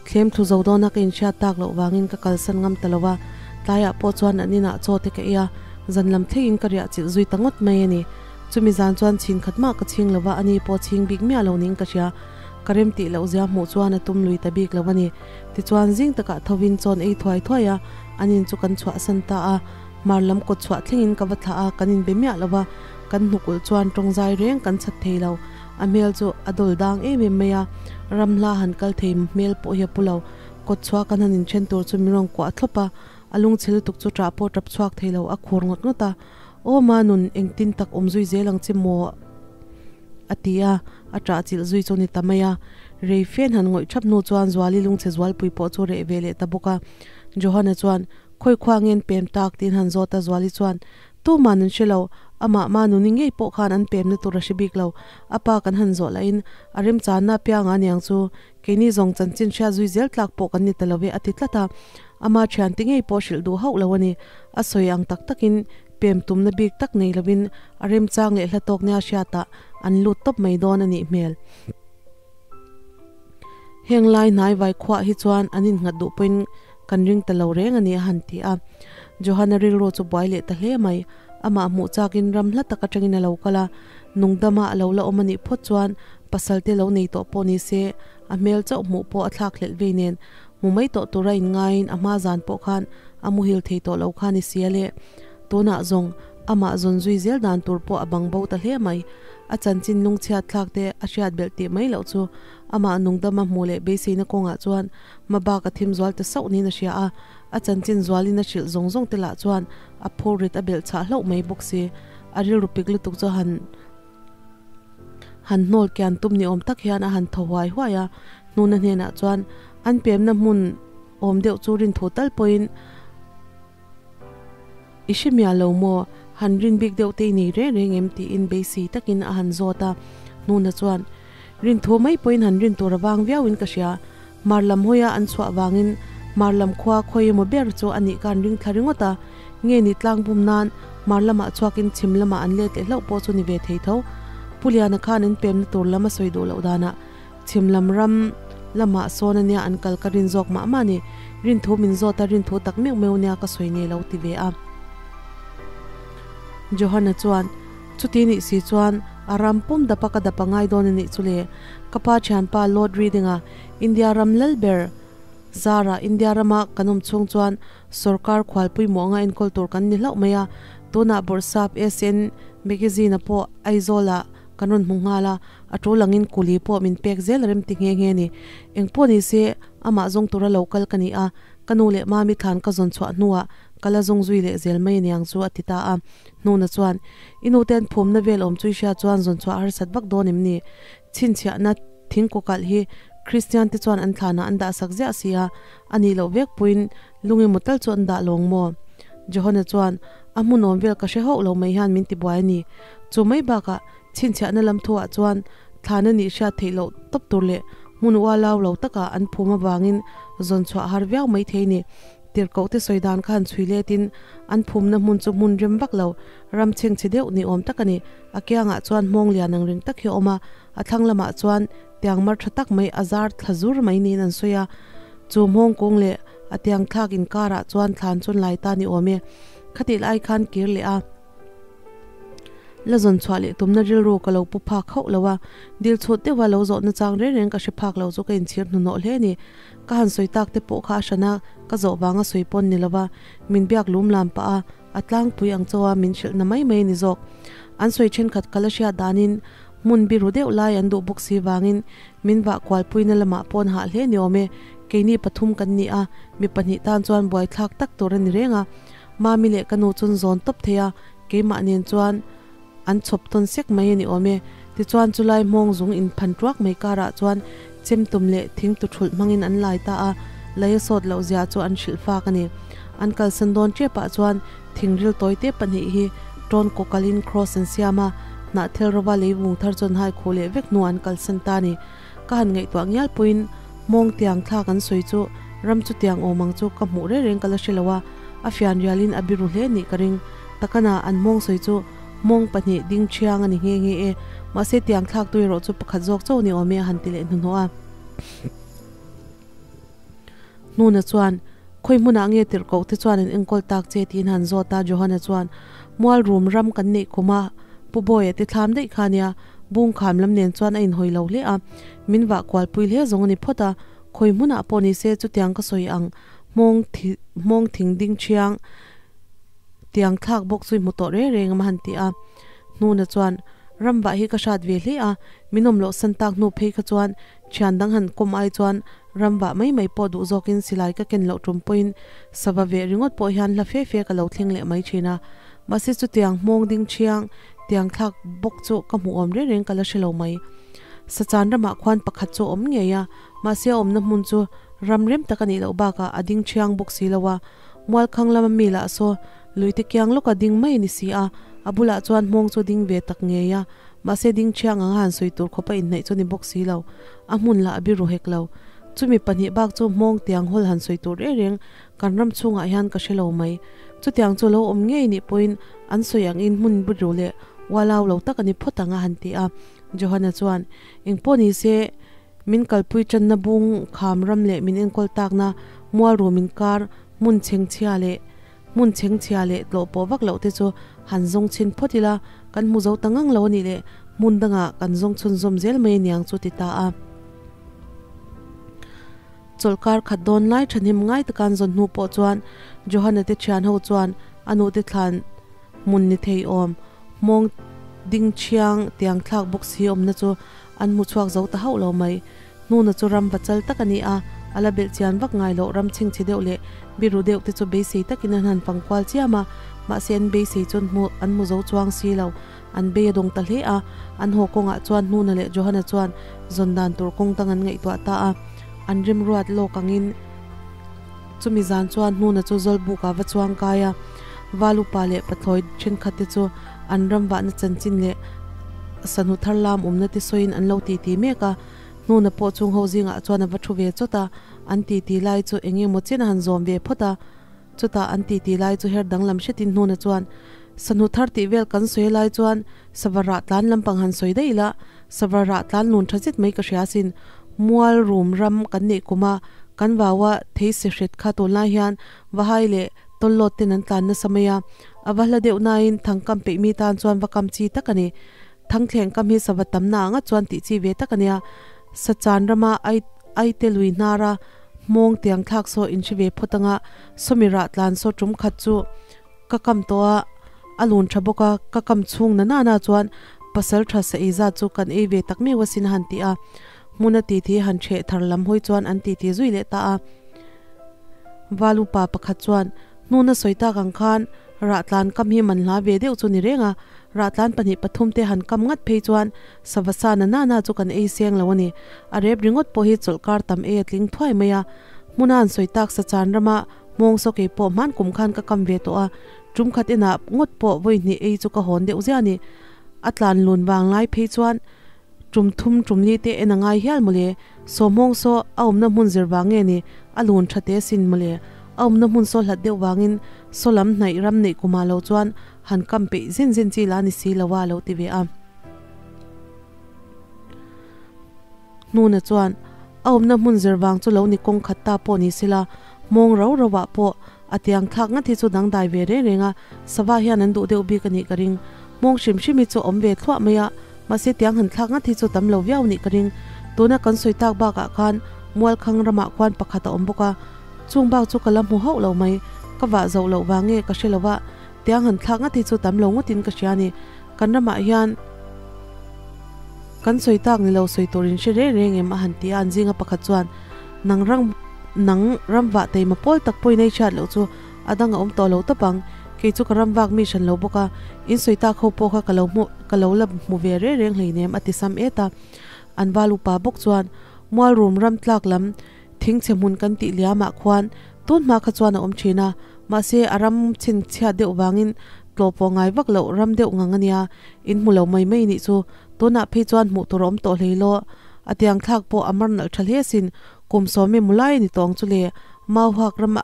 thlem thlu zo dawna ka inhriat tak loh vangin ka kalsan ngam ta lo a, tlaiah pawh chuan an inah chaw te ka ei a, zan lam thlengin ka riah chilh zui ta ngawt mai a ni. Chumi zan chuan chhin khat mah ka chhing lo va, ani pawh chhing bik miah lo niin ka hria. Ka rem tih loh zia hmuh chuan a tum lui ta bik lo a ni. Tichuan zing takah thovin chawn ei thuai thuai a, an in chu kan chhuahsan ta a. Hmar lam kawt chhuah thlengin ka va thlah a, kan inbe miah lo va, kan hnukulh chuan tawngzai reng kan chhat thei lo. A hmel chu a dawl dang em em mai a, ram hla han kal thei hmel pawh hi a pu lo. Kawt chhuah kan han inthen tur chu min rawn kuah thlawp a, a lungchhe lutuk chu ṭah pawh ṭap chhuak thei lo, a khur ngawt ngawt a. Aw Manun, engtin tak awm zui zel ang che maw? a ti a, a ṭah chilh zui chu a ni ta mai a. Rei fen han ngawih ṭhap hnu chuan Zuali lungchhe zualpui pawh chu reh ve leh ta bawk a. Johana chuan, Khawi khua nge an pem tak? tiin han zawt a, Zuali chuan, Tuman an hre lo, amah Manuni ngei pawh khan an pemna tur a hre bik lo. A pa kan han zawh lahin a remchanna apianga aniang chu keini zawng chanchin hriat zui zel tlak pawh kan ni ta lo ve a ti tlat a. Ama thiante ngei pawh hrilh duh hauh lo a ni. A sawi ang tak takin pem tumna bik tak nei lovin a remchang leh hla tawk nia hriatah an lut tawp mai dawn a nih hmel. Heng lai hnai vai khuah hi chuan an innghat duh pawhin kan ring ta lo reng a ni a han ti a. Johana rilru chu buai leh ta hle mai. Amah hmuh chakin ram hla tak atangin a lo kal a, nungdama a lo la awm a nih phawt chuan pasal te lo nei tawh pawh ni se a hmel chauh hmuh pawh a thlak hlelh vei nen hmu mai tawh tura inngaiin a hma zan pawh khan a muhil thei tawh lo kha ni sia le. Tunah zawng amah zawn zui zel dan tur pawh a bang bo ta hle mai. A chanchin lungchhiat thlak te a hriat belh tih mai loh chu amah nungdama hmuh leh beiseina kawngah chuan hmabak a thim zual ta sauh niin a hria a. A chanchin zualin a hrilh zawng zawng te lah chuan a phur rit a belh chhah hlauh mai bawk si. A rilru pik lutuk chu han han hnawl kian tum ni awm tak hian a han thaw huai huai a. Hnuna hnenah chuan an pemna hmun awm deuh chu rin thu tal pawhin I hre miah lo maw? Han rin bik deuh te i nei reng reng em? tiin beisei takin a han zawt a. Hnuna chuan, Rin thu mai pawhin han rin tur a vang viauin ka hria. Hmar lam hawia an chhuah vangin hmar lam khua khawi emaw ber chu a nih khan ring thla ringawt a. Nge ni tlang bum nan hmar lamah chhuakin chhim lamah an let leh hlauh pawh chu ni ve thei tho. Pu Liana khan an pemna tur lam a sawi duh loh danah Chhim lam ram lamah sawn ania an kal ka rin zawk mah mah ni. Rin thu min zawt a, rin thu tak meuh meuh nia ka sawi nei lo ti ve a. Johana chuan, Chuti nih si chuan a ram pum dapa ka dap a ngai dawn a nih chu le. Ka pa thianpa Lord Reading-a India ram lal ber Zara India rama kan awm chhung chuan sorkar khualpui mawh anga enkawl tur kan ni hlauh mai a. Tunah Bawrhsap SN Magazine-a pawh Aizawl-ah kan rawn hmu nghal a. A tul angin kuli pawh min pek zel a rem ti nghe nghe ni. Eng pawh ni se, amah zawng tura lo kal ka ni a, ka nu leh mami thlan ka zawn chhuah hnuah ka la zawng zui leh zel mai aniang chu a ti ta a. Hnuna chuan, I nu ten phumna vel awm chu i hria chuan zawn chhuah harsat vak dawn em ni? Chhinchhiahna thingkaw kalh hi Kristian te chuan an thlanah an dah sak ziah si a, a nih loh vek pawhin lung emaw tal chu an dah lawng maw? Johana chuan, A hmunawm vel ka hre hauh lo mai hian min ti buai a ni. Chu mai bakah Chhinchhiahna lam thuah chuan thlan a nih hriat theih loh tawp tur leh hmun ualau lo takah an phum avangin zawn chhuah har viau mai thei ni. Tirhkoh te sawi dan kha han chhui letin an phumna hmun chu hmun rem vak lo, ram chhengchhe deuh ni awm tak a ni. A kiangah chuan hmawng lian ang reng tak hi a awm a, a thlang lamah chuan tiang mar tha tak mai a zar thla zur mai niin an sawi a. Chu hmawng kung leh a tiang thlak inkarah chuan thlan chu an lai ta ni awm e. Khatih lai khan kir leh a. La zawn chhuah leh tumna rilru ka lo pu phak hauh lo a, dil chhut deuha lo zawhna chang reng reng ka hre phak lo chu ka inchhir hnuhnawh hle a ni. Ka han sawi tak te pawh kha a hran a, ka zawh vanga sawi pawn ni lova min biak lum lam pah a, a tlangpui ang chaw a min hrilhna mai mai a ni zawk. An sawi thenkhat ka la hriat danin hmun biru deuh lai an duh bawk si vangin min vah kualpuina lamah pawn hah hle ni awm e. Keini pathum kan ni a, mi pahnih tan chuan buaithlak tak tur a ni reng a. Mami leh ka nu chuan zawn tawp thei a, keimah nen chuan an chhawp tawn sek mai a ni awm e. Tichuan chulai hmawng zung inphan tuak mai karah chuan chemtum leh thing tuthulh hmangin an lai ta a, lei a sawt loh zia chu an hrilh fak a ni. An kalsan dawn tepah chuan thingril tawite pahnih hi tawn kaw kalin cross an siam a, hnahthel rova lei vung thar chuan hai khuh leh vek hnuah an kalsan ta a ni. Ka han ngaihtuah ngial pawhin hmawng tiang thlak an sawi chu ram chu tiang awm ang chu ka hmuh reng reng ka la hre lo a, a fian rialin a biru hle nih ka ring. Takana an hmawng sawi chu hmawng pahnih ding thiang a ni nghe nghe e, mahse tiang thlak tu erawh chu pakhat zawk chauh ni awm e a han ti leh hnuhnawh a. Hnuna chuan, Khawi hmunah nge tirhkoh te chuan an enkawl tak che? tiin han zawt a, Johana chuan, Mual rum ram kan neih kum a, Pu Bawia te thlam daih kha nia, bung kham lam nen chuan a inhawi lo hle a, min vah kualpui hle zawng a ni phawt a, khawi hmunah pawh ni se chutiang ka sawi ang, hmawng hmawng thing ding thiang tiang thlak bawk chu i hmu tawh reng reng a han ti a. Hnuna chuan. Ramvah hi ka hrat ve hle a, min awm loh san tak hnu phei kha chuan thian dang han kawm ai chuan ramvah mai mai pawh duh zawkin silai ka ken loh tum pawhin sava veh ringawt pawh hian hla fe fe ka lo thleng leh mai thin a. Mahse chutiang hmawng ding thiang tiang thlak bawk chu ka hmuh awm reng reng ka la hre lo mai. Sachan ramah khuan pakhat chu a awm ngei a, mahse a awmna hmun chu ram rem tak a nih loh bakah a ding thiang bawk si lo a. Mualkhang lama mi lah saw Luite kiang lawka ding mai a ni si a, a bulah chuan hmawng chu ding ve tak ngei a, mahse ding thiang anga han sawi tur khawpa inhnaih chu ni bawk si lo, a hmun lah a biru hek lo. Chumi pahnih bak chu hmawng tiang hawl han sawi tur reng reng kan ram chhungah hian ka hre lo mai. Chutiang chu lo awm ngei nih pawhin an sawi angin hmun biru leh ualau lo tak a ni phawt ang a han ti a. Johana chuan, Engpawh ni se, min kalpui tanna bung kham ram leh min enkawl takna mual rum inkar hmun chhengchhia leh Hmun chhengchhia leh tlawh pawh vak loh te chu han zawng chhin phawt ila, kan hmu zo ta ngang lo a nih leh hmun dangah kan zawng chhunzawm zel mai aniang chu ti ta a. Chawlhkar khat dawn lai thahnem ngai taka an zawn hnu pawh chuan Johana te thian ho chuan a nute thlan hmun ni thei awm hmawng ding thiang tiang thlak bawk si awmna chu an hmu chhuak zo ta hauh lo mai. Hnuna chu ram va chal tak a ni a, a la belh chian vak ngai loh ram chhingchhe deuh leh biru deuh te chu beisei takin an han fang kual chiam a, mahse an beisei chuan hmu an hmu zo chuang si lo. An bei a dawng ta hle a, an haw kawngah chuan Hnuna leh Johana chuan zawn dan tur kawng dang an ngaihtuah ta a, an rimruat lawk angin chumi zan chuan Hnuna chu Zawlbukah va chuang kai a, Valupa leh Pathlawi thenkhat te chu an ram vahna chanchin leh sanhu thar lam awmna te sawiin an lo titi mek a. Hnuna pawh chung ho zingah chuan a va thu ve chawt a, an titi lai chu eng emaw chen a han zawm ve phawt a. Chutah an titi lai chu her danglam hretin Hnuna chuan, Sahnu thar tih vel kan sawi lai chuan sava rah tlan lampang han sawi daih ila, sava rah tlan lun tha zet mai ka hria asin. Mual rum ram kan neih kum a, kan vaua thei se hret kha tunlai hian vahai leh tawllawt ten an tlan nasa mai a, a va hla deuh nain thangkam peih mi tan chuan va kam chi tak a ni. Thangthleng kam hi sava tamna anga chuan tih chi ve tak a nia. Sachan rama ai aite lui hnara hmawng tiang thlak saw in hre ve phawt anga sawmi rah tlan saw tum khat chu ka kam tawh a, a lun tha bawk a, ka kam chhung na nana chuan pasal tha sa ei zat chu kan ei ve tak meuh asin a han ti a. Hmuna titi han hreh thar lam hawi chuan an titi zui leh ta a. Valupa pakhat chuan hnuna sawi tak ang khan Rah tlan kam hi man hla ve deuh chu ni reng a, rah tlan pahnih pathum te han kam ngat phei chuan sava sa na nana chu kan ei seng lo a ni. A rep ringawt pawh hi chawlhkar tam ei a tling thuai mai a. Hmuna an sawi tak sa chan rama hmawng saw kei pawh hman kum khan ka kam ve tawh a, tum khat inah ngawt pawh vawi hnih ei chu ka hawn deuh ziah a ni. A tlan lun vang lai phei chuan tum thum tum li te en a ngai hial mawle. Saw hmawng saw a awmna hmun zir vang nge ni a lun tha te sin mawle. A awmna hmun saw hlat deuh vangin saw lam hnaih ram neih kumah lo chuan han kam peih zin zin chi la ni si lo a lo ti ve a. Hnuna chuan a awmna hmun zir vang chu lo ni kawng khat ta pawh ni sela hmawng rau rau ah pawh a tiang thlak ngat hi chu dangdai ve reng reng a, sava hian an duh deuh bik a nih ka ring. Hmawng hrim hrim hi chu awm ve thluah mai a, mahse tiang han thlak ngat hi chu tam lo viau nih ka ring. Tuna kan sawi tak bakah khan Mualkhang ramah khuan pakhat a awm bawk a, chung bak chu ka la hmu hauh lo mai. Ka vah zoh loh vang nge ka hre lo a, tiang han thlak ngat hi chu tam lo ngawtin ka hria a ni. Kan ramah hian kan sawi tak ni lo sawi tur in hre reng reng em a han ti a, an zinga pakhat chuan nang ram nang ram vah teima pawl tak pawhin ei hriat loh chu a dang a awm tawh lo tawp ang, kei chu ka ram vak mi hran lo bawk a, in sawi tak ho pawh kha ka lo hmu ka lo la hmu ve reng reng hleinem a ti sam et a, an val upa bawk chuan mualrum ram tlak lam thingchhe hmun kan tih liamah khuan tun hma kha chuan a awm thin a, mahse a ram chhinchhiat deuh vangin tlawh pawh ngai vak loh ram deuh ngang a nia, in hmu lo mai mai nih chu tunah phei chuan hmuh tur a awm tawh hlei law, a tiang thlak pawh a mar nalh tha hle asin, kum sawm emaw lai a ni tawh ang chu le, Mauhak rama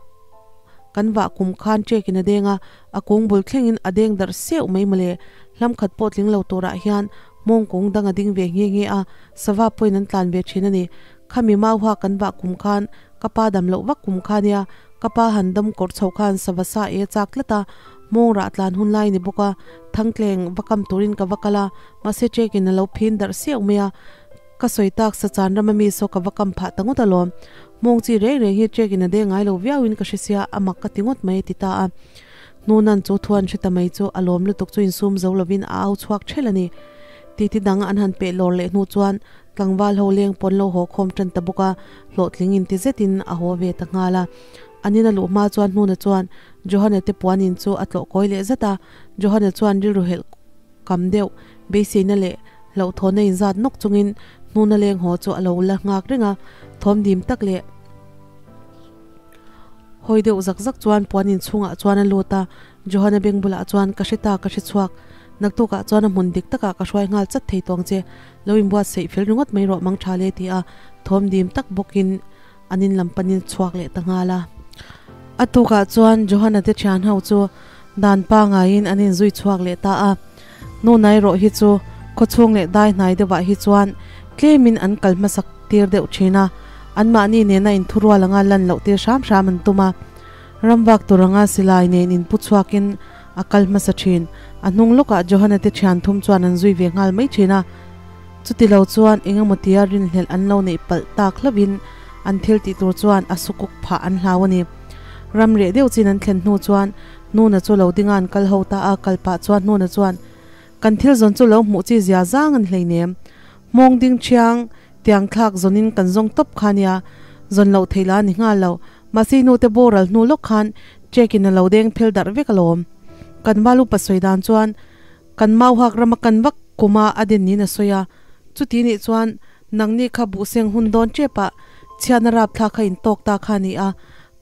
kan vah kum khan chekin a deng a, a kung bul thlengin a deng darh seuh mai mawle, hlam khat pawh tling lo turah hian hmawng kung dang a ding ve nghe nghe a, sava pawhin an tlan ve thin a ni. Khami Mauhak kan vah kum khan ka pa dam loh vak kum kha nia, ka pa han dam kawrh chho khan sava sa ei a chak tlat a, hmawng rah tlan hun lai ni bawk a, thangtleng va kam turin ka va kal a, mahse chekin a lo phin darh seuh mai a, Ka sawi tak sa chan rama mi saw ka va kam phah ta ngawt alawm. Hmawng chi reng reng hi trek in a deng ngai lo viau in ka hre sia, a mak ka ti ngawt mai a ti ta a. Hnunan chu thu an hre ta mai chu a lawm lutuk chu insum zo lovin a au chhuak ṭhelh a ni. Titi dang an han peh lawr leh hnu chuan tlangval ho leng pawn lo haw khawm tan ta bawk a, hlawhtling in ti zetin a haw ve ta nghal a. An in a luh hma chuan Hnuna chuan Johana te puan in chu a tlawh kawi leh zat a, Johana chuan rilru helh kam deuh beiseina leh hlauhthawnna inzat nawk chungin Hnuna leng haw chu a lo la nghak reng a, thawm dim tak leh hawi deuh zak zak chuan puan in chhungah chuan a lut a, Johana beng bulah chuan ka hre ta ka hre chhuak, naktukah chuan a hmun dik takah ka hruai nghal chat thei tawng che, lo inbuatsaih fel ringawt mai rawh mang tha le ti a thawm dim tak bawkin an in lam panin chhuak leh ta nghal a. A tukah chuan Johana te thian ho chu dan pangaiin an inzui chhuak leh ta a, nu nai rawh hi chu khawchhung leh dai hnai deuhah hi chuan tlemin an kal hmasak tir deuh thin a, anmahni nena inthurual anga lan loh tir hram hram an tum a. Ramvak tur anga silai nen inpu chhuakin a kal hmasa thin. A hnung lawkah Johana te thian thum chuan an zui ve nghal mai thin a. Chuti lo chuan eng emaw tia rinhlelh an lo neih palh tak hlauhin an thil tih tur chuan a sukuk phah an hlau a ni. Ram reh deuh chin an thlen hnu chuan Hnuna chu lo dinga an kal ho ta a, kal pah chuan Hnuna chuan, Kan thil zawn chu lo hmuh chi zia zang an hleinem. Hmawng ding thiang tiang thlak zawnin kan zawng tawp kha nia, zawn loh theih lah a ni nghal lo. Mahse i nute boral hnu lawk khan check in a lo deng phel darh vek alawm. Kan val upa sawi dan chuan Kan mauhak rama kan vak kuma a den niin a sawi a, chuti nih chuan nangni kha buhseng hun dawn tepah chhiatna rapthlak kha in tawk ta kha a ni a,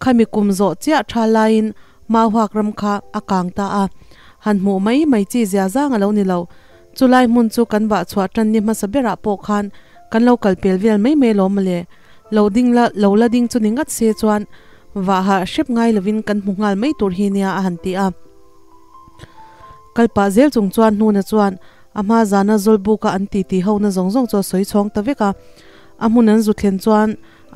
khami kum zawh chiah tha laiin mauhak ram kha a kang ta a, han hmuh mai mai chi zia zang a lo ni lo. Chulai hmun chu kan vah chhuah tan ni hmasa berah pawh khan kan lo kal pel vel mai mai alawm mawle. Lo ding la, lo la ding chu ni ngat se chuan vah ha hrep ngai lovin kan hmu nghal mai tur hi nia a han ti a. Kal pah zel chung chuan Hnuna chuan a hma zana Zawlbuka an titi hona zawng zawng chu a sawi chhawng ta vek a. A hmun an zu thlen chuan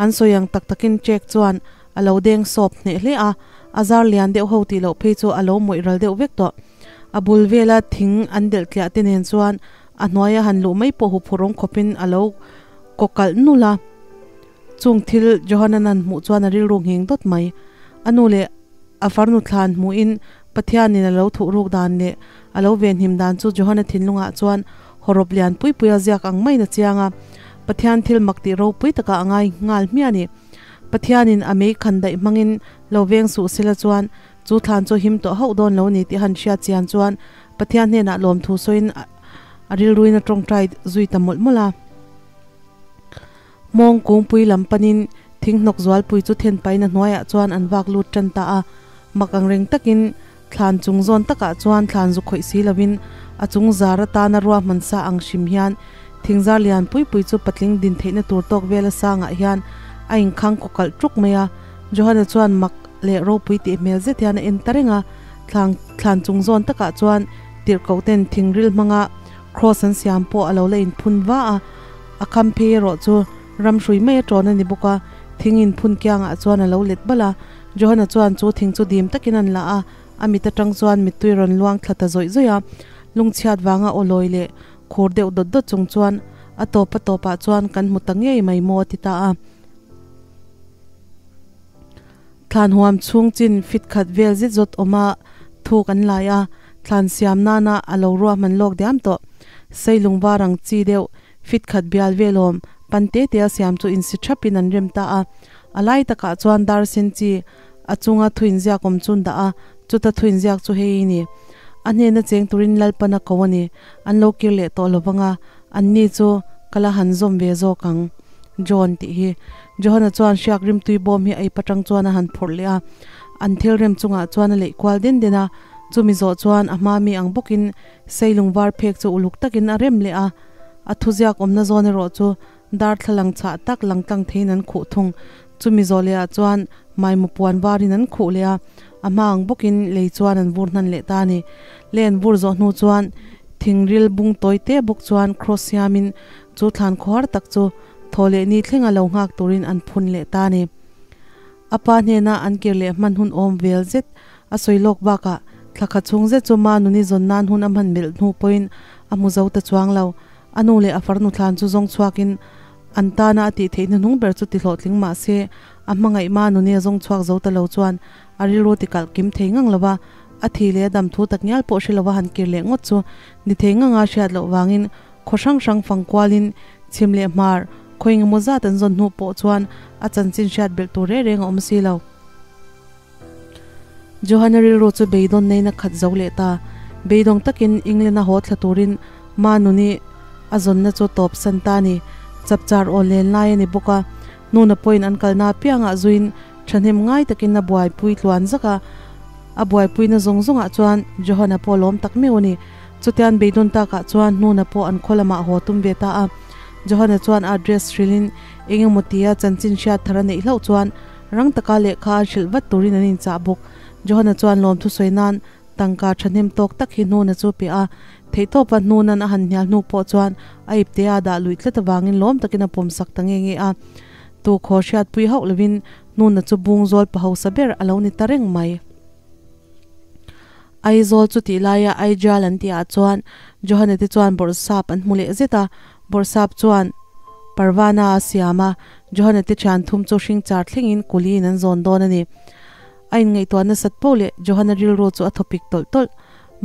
an sawi ang tak takin Jack chuan a lo deng sawp hneh hle a, a zar lian deuh ho tih loh phei chu a lo mawih ral deuh vek tawh. A bul vela thing an delh tliah te nen chuan a hnuaia han luh mai pawh huphurh awm khawpin a lo kaw kalh nulh a. Chung thil Johanan an hmuh chuan a rilru nghing dawt mai. A nu leh a farnu thlan hmuhin Pathianin a lo thuh ruk dan leh a lo venhim dan chu Johana thinlungah chuan hawrawp lian pui pui a ziak ang maiin a chiang a. Pathian thil mak tih ropui takah a ngai nghal hmiah a ni. Pathianin a mei khan daih hmangin lo veng suh sela chuan chu thlan chu him tawh hauh dawn lo ni tih han hriat chian chuan Pathian hnenah lawmthu sawiin a rilruin a tawngtai zui ta mawlh mawlh a. Hmawng kungpui lam panin thing hnawk zualpui chu then paina hnuaiah chuan an vak lut tan ta a. Mak ang reng takin thlan chung zawn takah chuan thlan zu khawih si lovin a chung zar atana ruahman sa ang hrim hian thingzar lian pui pui chu patling din theihna tur tawk vela sangah hian a inkhang kaw kalh ṭuk mai a. Johana chuan mak leh ropui tih hmel zet hian a en ta reng a. Thlan thlan chung zawn takah chuan tirhkoh ten thingril hmanga Kraws an siam pawh a lo la inphun va a. A kham phei erawh chu ram hrui mai a ṭawn a ni bawk a, thing inphun kiangah chuan a lo let balh a. Johana chuan chu thing chu dim takin an la a, a mit aṭang chuan mittui rawn luang thla ta zawih zawih a. Lungchhiat vanga aw lawi leh khur deuh dawt dawt chung chuan a tawp a tawpah chuan kan hmu ta ngei mai maw a ti ta a. Thlan huam chhung chin fit khat vel zet zawt awma thuk an lai a, thlan siam nana a lo ruahman lawk diam tawh. Seilung var ang chi deuh fit khat bial vel awm pan te te a siam chu insi thapin an rem ta a. A lai takah chuan dar sen chi a chunga thuinziak awm chu an dah a, chuta thuinziak chu hei a ni. A hnena cheng turin Lalpan a ko a ni. An lo kir leh tawh lovang a, anni chu ka la han zawm ve zawk ang. John tih hi. Johana chuan hriak rimtui bawm hi a ip atang chuan a han phawrh leh a, an thil rem chungah chuan a leih kual den den a, chumi zawh chuan a hma mi ang bawkin seilung var phek chu uluk takin a rem leh a, a thuziak awmna zawn erawh chu darthlalang chhah tak lang tlang theiin an khuh thung. Chumi zawh leh ah chuan maimaw puan varin an khuh leh a, a hma ang bawkin lei chuan an vur hnan leh ta a ni. Lei an vur zawh hnu chuan thingril bung tawi te bawk chuan cross siamin chu thlan khawhar tak chu Thaw leh ni thlenga lo nghak turin an phun leh ta a ni. A pa hnena an kir leh hman hun awm vel zet a sawi lawk bakah thla khat chhung zet chu Manuni zawn nan hun a hman melh hnu pawhin a hmu zo ta chuang lo. A nu leh a farnu thlan chu zawng chhuakin an tana a tih theih hnuhnung ber chu ti hlawhtling mah se a hmangaih Manuni a zawng chhuak zo ta lo chuan a rilru ti kalh kim thei ngang lo va, a thi leh a dam thu tak ngial pawh hre lova han kir leh ngawt chu ni thei nganga hriat loh vangin Khaw hrang hrang fang kualin chhim leh hmar khaw engemaw zat an zawn hnu pawh chuan a chanchin hriat belh tur reng reng a awm si lo. Johana rilru chu beidawn neina khat zo leh ta. Beidawng takin England a haw thla turin Manuni a zawnna chu tawp san ta a ni. Chapchar aw len lai a ni bawk a, hnuna pawhin an kalna apiangah zuiin thahnem ngai takin a buaipui tluan zak a. A buaipuina zawng zawngah chuan Johana pawh lawm tak meuh a ni. Chutian beidawn takah chuan hnuna pawh an khaw lamah haw tum ve ta a. Johana chuan a address hrilhin eng emaw tia chanchin hriat thar a neih hlauh chuan Rang taka lehkha a hrilh vat turin an inchah bawk. Johana chuan lawmthu sawi nan tangka thahnem tawk tak hi hnuna chu pe a. Theihtawpa hnunan a han hnial hnu pawh chuan a ipte a dah luih tlat avangin lawm takin a pawmsak ta nge nge a. Tu khaw hriatpui hauh lovin hnuna chu bung zawl pa hausa ber a lo ni ta reng mai. Aizawl chu tih laia Aijal an tihah chuan Johana te chuan bawrhsap an hmu leh zet a. Bawrhsap chuan Parvana a siam a, Johana te thian thum chu hring char thlengin kuliin an zawn dawn a ni. A inngaihtuah nasat poh leh Johana rilru chu a thawpik tawlh tawlh.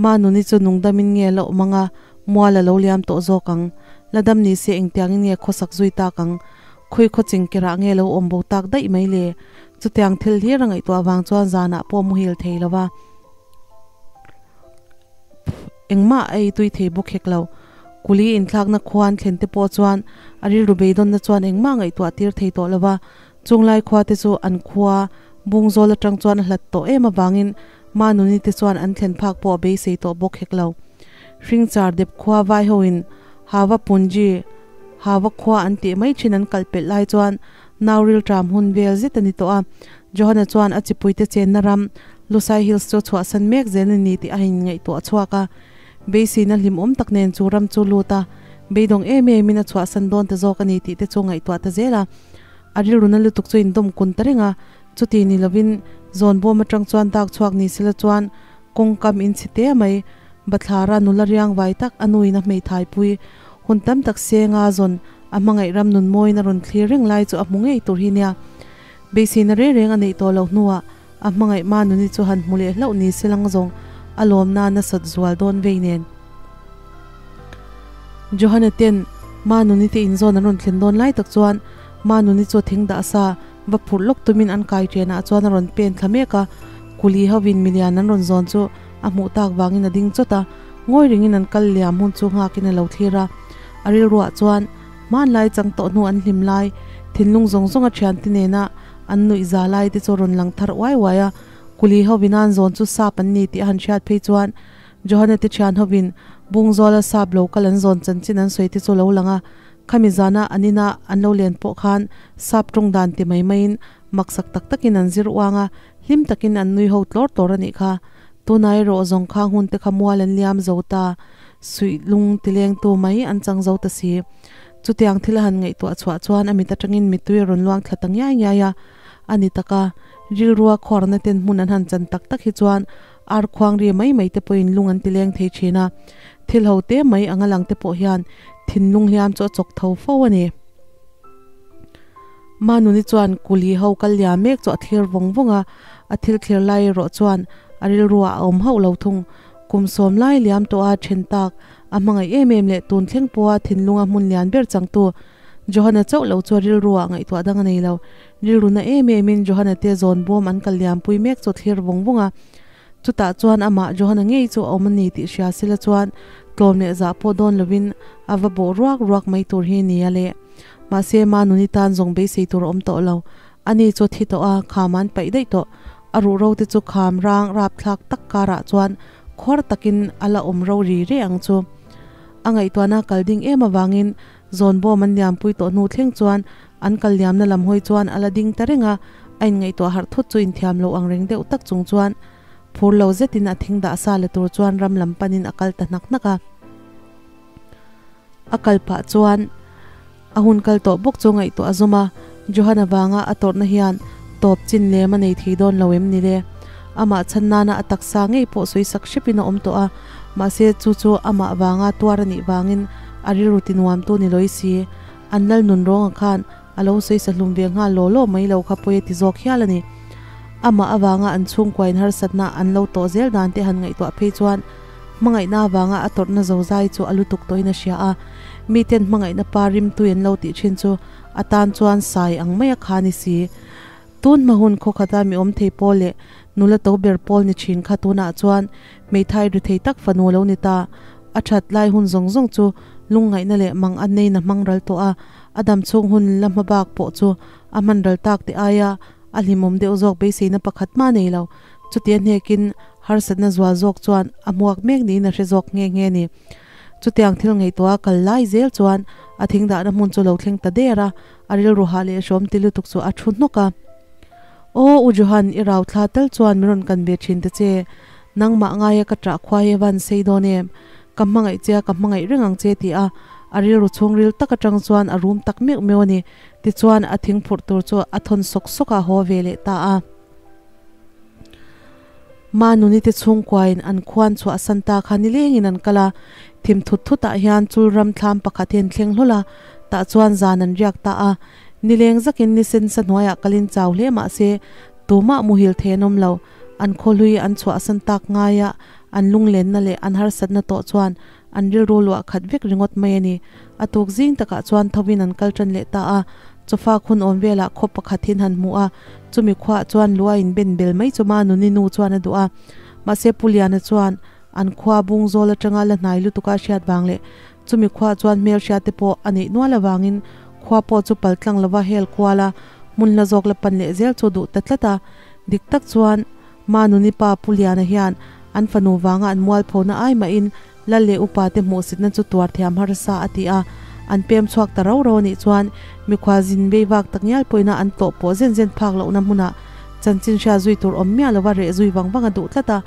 Manuni chu nungdamin nge la awm anga mual a lo liam tawh zawk ang. La dam ni se engtiangin nge khawsak zui tak ang? Khawi khaw chingkerah nge lo awm bo tak daih mai le? Chutiang thil hlir a ngaihtuah vang chuan zanah pawh muhil thei lo va, engmah a ei tui thei bawk hek lo. Kuli inthlakna khuan thlen te pawh chuan a rilru beidawnna chuan engmah ngaihtuah tir thei tawh lo va, chunglai khua te chu an khua bungzawl atang chuan a hlat tawh em avangin Manuni te chuan an thlen phak pawh a beisei tawh bawk hek lo. Hringchar dep khua vai hoin Hava Punji, Hava khua an tih mai thin an kal pelh lai chuan nau rilṭam hun vel zet a ni tawh a. Johana chuan a chipuite chenna ram Lusai Hills chu chhuahsan mek zel a ni tih a inngaihtuah chhuak a. Beiseina hlimawm tak nen chu ram chu lut a, beidawng em emin a chhuahsan dawn ta zawk a ni tih te chu ngaihtuah ta zel a. A rilruna lutuk chu indawm kun ta reng a, chuti ni lovin zawn bawm atang chuan dak chhuak ni sela chuan kawngkam inchhe te mai Bathlara nula riang vai tak a nuin a hmeithai pui hun tam tak senga zawn a hmangaih ram nun mawiin a rawn thlir reng lai chu a hmu ngei tur hi nia. Beiseina reng reng a neih tawh loh hnuah a hmangaih ma nuni chu han hmu leh hlauh ni se lang zawng a lawmna nasat zual dawn vei nen. Johana ten ma nuni te inzawn an rawn thlen dawn lai tak chuan ma nuni chu thing dah sa va phurh lawk tumin an kai ṭenah chuan a rawn pen thla mek a, kuli hovin milian an rawn zawn chu A hmuh tak vangin a ding chawt a, ngawi ringin an kal liam hun chu nghakin a lo thlir a. A rilruah chuan, Hmanlai chang tawh hnu an hlim lai, thinlung zawng zawng a thiante nena an nuih za lai te chu rawn lang thar uai uai a. Kuli hovin an zawn chu sap an ni tih a han hriat phei chuan Johana te thian hovin Bungzawla sap lo kal an zawn chanchin an sawi te chu lo lang a. Khami zana an ina an lo len pawh khan sap tawng dan ti mai maiin maksak tak takin an zir uang a, hlim takin an nui ho tlawr tlawr a nih kha. Tunah erawh zawng kha hun te kha mual an liam zo ta, suih lung ti lengtu mai an chang zo ta si. Chutiang thil a han ngaihtuah chhuah chuan a mit atangin mittui a rawn luang thla ta ngiai ngiai a, a ni tak a, rilrua khuarna ten hmun an han chan tak tak hi chuan ar khuang ri mai mai te pawhin lung an ti leng thei thin a, thil ho te mai anga lang te pawh hian thinlung hliam chu a chawk tho fo a ni. Manuni chuan kuli ho kal liam mek chu a thlir vawng vawng a, a thil thlir lai erawh chuan a rilruah a awm hauh lo thung. Kum sawm lai liam tawha then tak, a hmangaih em em leh tun thleng pawha thinlunga hmun lian ber changtu Johana chauh lo chu a rilruah ngaihtuah dang a nei lo. Rilruna em emin Johana te zawn bawm an kal liampui mek chu a thlir vawng vawng a. Chutah chuan amah Johana ngei chu a awm a ni tih hria sila chuan tlawm leh zah pawh dawn lovin a va bawh ruak ruak mai tur hi ni a le. Mahse, Manuni tan zawng beisei tur a awm tawh lo. Ani chu a thi tawh a, kham an paih daih tawh. A ruh ro te chu kham rang rapthlak tak karah chuan khuar takin a la awm ro ri reh ang chu. A ngaihtuahna kal ding em avangin zawn bawm an liampui tawh hnu thleng chuan an kal liamna lam hawi chuan a la ding ta reng a, a inngaihtuah harh thut chu inthiam lo ang reng deuh tak chung chuan phur lo zetin a thing dah sa la tur chuan ram lam panin a kal ta hnak hnak a. A kal pah chuan a hun kal tawh bawk chu ngaihtuah a zum a, Johan avanga a tawrhna hian tawp chin lem a nei thei dawn lo em ni le? Amah chhan nana a taksa ngei pawh sawi sak hrepin a awm tawh a, mahse chu chu amah vanga tuar a nih vangin a rilru ti nuamtu ni lawi si. An lal nun rawnga khan a lo sawi sa hlum ve nghal law law mai lo kha pawi a ti zawk hial a ni. Amah avanga an chhungkuain harsatna an lo tawh zel dan te han ngaihtuah phei chuan Hmangaihna avanga a tawrhna zozai chu a lutuk tawhin a hria a. Miten hmangaihna pa rimtui an lo tih thin chu a tan chuan sai ang mai a kha ni si. Tun hma hun khaw khata mi awm thei pawl leh nula to ber pawl ni thin kha tunah chuan hmeithai ri thei tak fanu lo ni ta. A that lai hun zawng zawng chu lungngaihna leh mang a nei na hmang ral tawh a, a dam chhung hun la hma bak pawh chu a hman ral tak te aia a hlimawm deuh zawk beiseina pakhat mah nei lo. Chutia hnekin harsatna zual zawk chuan a hmuak mek niin a hre zawk nghe nghe a ni. Chutiang thil ngaihtuah a kal lai zel chuan a thing dahna hmun chu lo thleng ta der a, a rilru hah leh hrawm ti lutuk chu a thu hnawk a. Aw U Johan, i rau thla tal chuan min rawn kan ve thin ta che. Nangmah ngaia ka ṭah khua hi a van sei dawn em? Ka hmangaih che a, ka hmangaih reng ang che ti a, a rilru chhungril tak aṭang chuan a rum tak meuh meuh a ni. Tichuan a thing phurh tur chu a thawn sawk sawk a haw ve leh ta a. Manuni te chhungkuain an khuan chhuah san ta kha nilengin an kal a, thim thut thutah hian chul ram thlam pakhat hi an thleng hlawl a, tah chuan zan an riak ta a. Nileng zakin ni sen sa hnuaiah kalin chau hle mah se tumah muhil thei an awm lo. An khawhlui an chhuah san tak ngaia an lunglenna leh an harsatna tawh chuan an rilru luah khat vek ringawt mai a ni. A tuk zing takah chuan thovin an kal tan leh ta a, chawfa khun awm velah khaw pakhat hin han hmu a, chumi khuaah chuan lua in ben bel mai chu Manuni nu chuan a duh a. Mahse Pu Liana chuan an khua bung zawl atanga la hnai lutuka hriat vang leh chumi khuaah chuan hmelhriat te pawh a neih nual avangin khua pawh chu pal tlang lova hel kual a, hmun hla zawk la pan leh zel chu duh ta tlat a. Dik tak chuan Manuni pa Pu Liana hian an fanu vanga an mualphona ai mahin Lal leh upa te hmuhsitna chu tuar thiam harsa a ti a, an pem chhuak ta rau rau anih chuan mikhua zin bei vak tak ngial pawhin a an tawh pawh zen zen phak lohna hmunah chanchin hria zui tur awm miah lova reh zui vang vang a duh tlat a,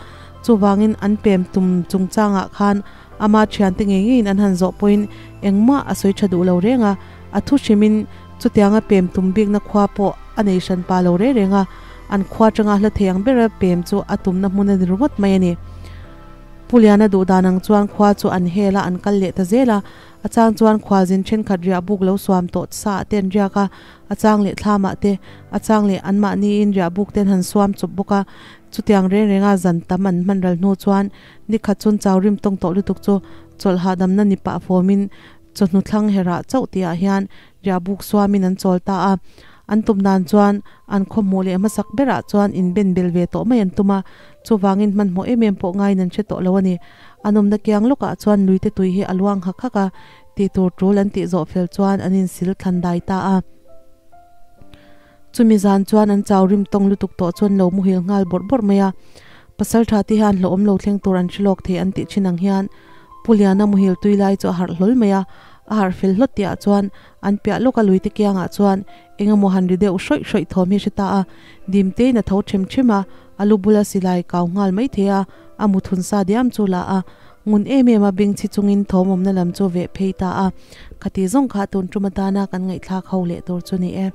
chuvangin an pem tum chungchangah khan ama thiante ngei ngeiin an han zawh pawhin engmah a sawi tha duh lo reng a, a thu hrimin chutianga pem tum bikna khua pawh a nei hran pa lo reng reng a, an khua tanga hla thei ang bera pem chu a tumna hmun a ni ringawt mai a ni. Pu Liana duh dan ang chuan khua chu an hel a, an kal leh ta zel a. A chang chuan khualzin thenkhat riah buk lo suam tawh sa ah te an riak a, a chang leh thlam ah te, a chang leh anmahniin riah buk te an han suam chawp bawk a. Chutiang reng renga zan tam an hman ral hnu chuan nikhat chun chau rim tawng tawh lutuk chu chawlh hahdamna ni pah fawmin chawhnu thlang herah chauh tihah hian riah buk suamin an chawl ta a. An tum dan chuan an khaw hmuh leh hmasak berah chuan inben bel ve tawh mai an tum a, Chuvangin hmanhmawh em em pawh ngaiin an hre tawh lo a ni. An awmna kiang lawkah chuan luite tui hi a luang hak hak a, tih tur tul an tih zawh fel chuan an insil thlan dai ta a. Chumi zan chuan an chau rim tawng lutuk tawh chuan lo muhil nghal bawrh bawrh mai a. Pasaltha te hian hlauhawm lo thleng tur an hre lawk thei an tih thin ang hian Pu Liana muhil tui lai chu a harh hlawl mai a, a harh fel hlawt tihah chuan an piah lawka luite kiangah chuan Engemaw han ri deuh hrawih hrawih thawm hi a hre ta a, Dimtein a tho ṭhem ṭhem a, a lu bula silai kau nghal mai thei a, a mu thun sa diam chu la a, ngun em em a bengchhi chungin thawm awmna lam chu veh phei ta a, khati zawng kha tun tum atana kan ngaihthlak ho leh tur chu ni e.